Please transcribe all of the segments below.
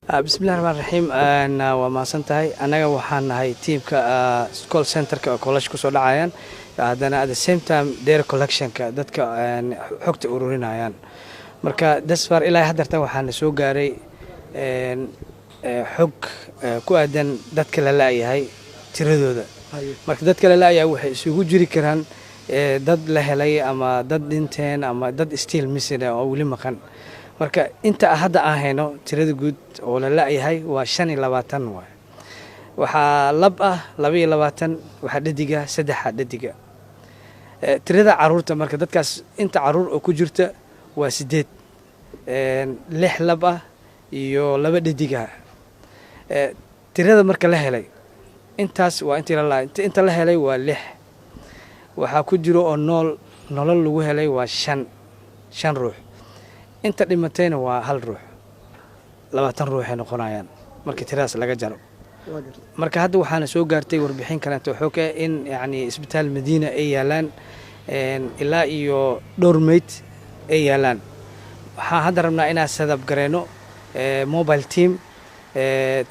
Bismillahi raxmaan raxiim. Waa mahadsan tahay. Annaga waxaan nahay tiimka call centerka oo callasha kusoo dhacayaan, haddana at the same time data collectionka dadka xogta ururinayaan. Marka thus far, ilaa haddeertan, waxaana soo gaaray xog ku aadan dadka la la-yahay tiradooda. Marka dadka la la-yahay waxay isugu jiri karaan dad la helay ama dad dhinteen ama dad still missing oo weli maqan. Marka inta hadda aan hayno, tirada guud oo la la-yahay waa 25 waay. Waxaa lab ah 22, waxaa dhadiga saddexa dhadiga. Tirada caruurta, marka dadkaas inta caruur oo ku jirta waa sideed, lix lab ah iyo laba dhadiga. Tirada marka la helay intaas waa intii la inta la helay waa lix. Waxaa ku jiro oo nool, nolol lagu helay waa shan ruux. Inta dhimatayna waa hal ruux. 20 ruuxay noqonayaan markii tiradaas laga jaro. Marka hadda waxaana soo gaartay warbixin kaleeto xog ah in yacni isbitaal Madiina ay yaalaan ilaa iyo dhowr meyd ay yaalaan. Waxaan hadda rabnaa inaan set up gareyno mobile team.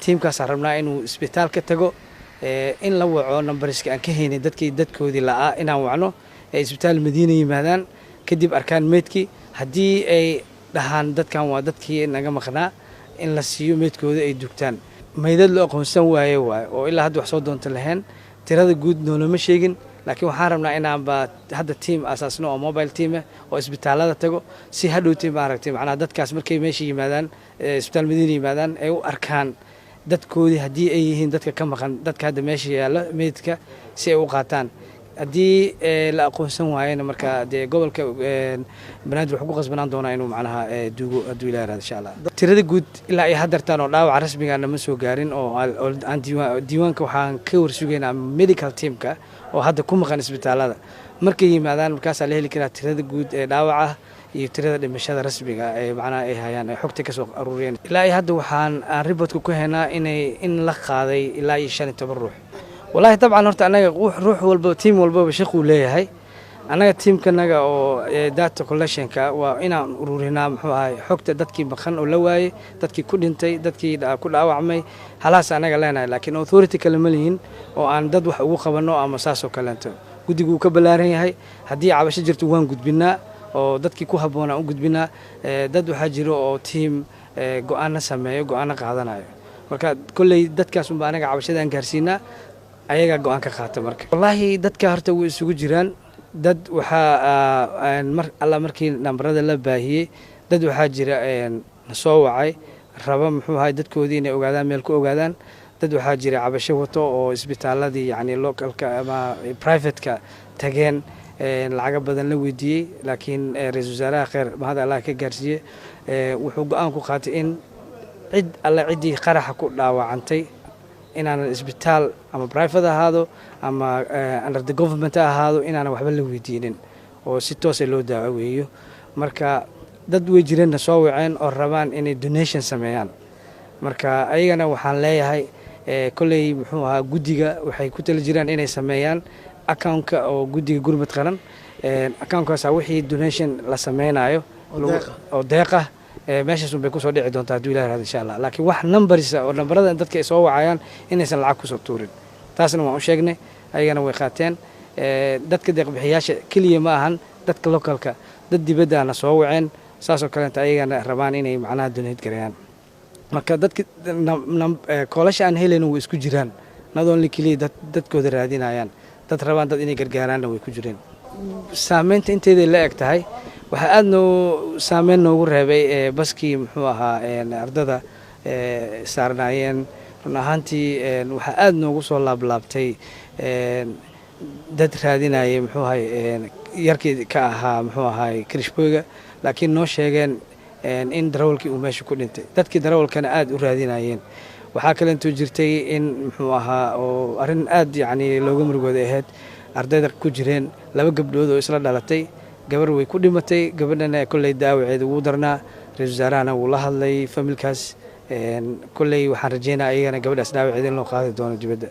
Teamkaasaan rabnaa inuu isbitaal ka tago, in la waco numberiska aan ka haynin dadkii dadkoodii la'aa, inaan wacno ay isbitaal Madiina yimaadaan, kadib arkaan meydkii. Haddii ay dhahaan dadkan waa dadkii naga maqnaa, in la siiyo meydkooda ay dugtaan. Meydad la aqoonsan waaye waaye oo ilaa hadda wax soo doonta lahayn. Tirada guud noolama sheegin, laakiin waxaan rabnaa inaanba hadda team asaasno oo mobile team ah oo isbitaalada tago, si hadhowtay maaragtay macnaha dadkaas markay meesha yimaadaan, isbitaal Madiina yimaadaan, ay u arkaan dadkoodii haddii ay yihiin dadka ka maqan dadka hadda meesha yaalla meydka, si ay u qaataan. Haddii la aqoonsan waayena, marka dee gobolka Banaadir wuxuu ku qasbanaan doonaa inuu macnaha duugo, hadduu Ilaah yiraahdo, insha Allah. Tirada guud ilaa ay haddartaan oo dhaawaca rasmigaana ma soo gaarin oo aan diiwaanka waxaan ka warsugaynaa medical teamka oo hadda ku maqan isbitaalada. Markay yimaadaan markaasaa la heli karaa tirada guud ee dhaawaca iyo tirada dhimashada rasmiga ee macnaha ay hayaan, ay xogta kasoo aruuriyeen. Ilaa iyo hadda waxaan aan reportka ku haynaa inay in la qaaday ilaa iyo 15 ruux. Wallaahi dabcan horta annaga ruux walba, tiim walbaba shaquu leeyahay. Annaga tiimkanaga oo data collectionka waa inaan ururinaa, muxuu ahay, xogta dadkii maqan oo la waayey, dadkii ku dhintay, dadkii ku dhaawacmay. Halaas annaga leenahay, laakiin authority kale ma lihin oo aan dad wax ugu qabanno ama saasoo kaleeto. Guddigu wuu ka ballaaran yahay. Haddii cabasho jirto waan gudbinaa oo dadkii ku habboon aan u gudbinaa. Dad waxaa jiro oo tiim go-aano sameeyo, go-aano qaadanayo. Marka kolley dadkaas unba anaga cabashadaan gaarsiinaa, ayagaa go-aan ka qaata. Marka wallaahi dadka horta way isugu jiraan. Dad waxaa mar alla markii nambarada la baahiyey, dad waxaa jira na soo wacay, raba, muxuu ahay, dadkoodii inay ogaadaan, meel ku ogaadaan. Dad waxaa jira cabasho wato oo isbitaaladii yacni localka ama privateka tageen, lacago badan la weydiiyey. Laakiin ra-iisul wasaaraha, kheyr mahad Allah ka gaarsiiye, wuxuu go-aan ku qaatay in cid alle ciddii qaraxa ku dhaawacantay inaanan isbitaal ama private ahaado ama under the government ha ahaado inaanan waxba la weydiinin oo si toosa loo daaweeyo. Marka dad way jireenna soo waceen oo rabaan inay donation sameeyaan. Marka ayagana waxaan leeyahay, kolley, muxuu ahaa, guddiga waxay ku tali jiraan inay sameeyaan accountka oo guddiga gurmad qaran. Accountkaasa wixii donation la sameynayo oo deeq ah meeshaas un bay kusoo dhici doontaa, hadduu Ilah yiraahdo, insha Allah. Laakiin wax numbersa oo nambarada dadka ay soo wacayaan inaysan lacag kusoo tuurin, taasna waan u sheegnay, ayagana way qaateen. Dadka deeqbixiyaasha keliya ma ahan dadka localka, dad dibaddaana soo waceen, saasoo kaleeta ayagana rabaan inay macnaha donate gareeyaan. Marka dadka callasha aan helayno way isku jiraan, not only keliya dad dadkooda raadinayaan, dad rabaan dad inay gargaaraanna way ku jireen. Saameynta inteeday la eg tahay, waxaa aada noo saameyn noogu reebay baskii, muxuu ahaa, ardada saarnaayeen. Run ahaantii waxaa aada noogu soo laablaabtay dad raadinayay, muxuu ahay, yarkii ka ahaa, muxuu ahay, krishboyga, laakiin noo sheegeen in darawalkii uu meesha ku dhintay. Dadkii darawalkana aada u raadinayeen. Waxaa kalentoo jirtay in, muxuu ahaa, oo arrin aada yacni looga murugooday ahayd, ardayda ku jireen laba gabdhood oo isla dhalatay. Gabar way ku dhimatay, gabadhana kolley daawaceeda wuu darnaa. Ra-isul wasaarahana wuu la hadlay familkaas. Kolley waxaan rajeynaya ayagana gabadhaas dhaawaceeda in loo qaadi doono dibadda.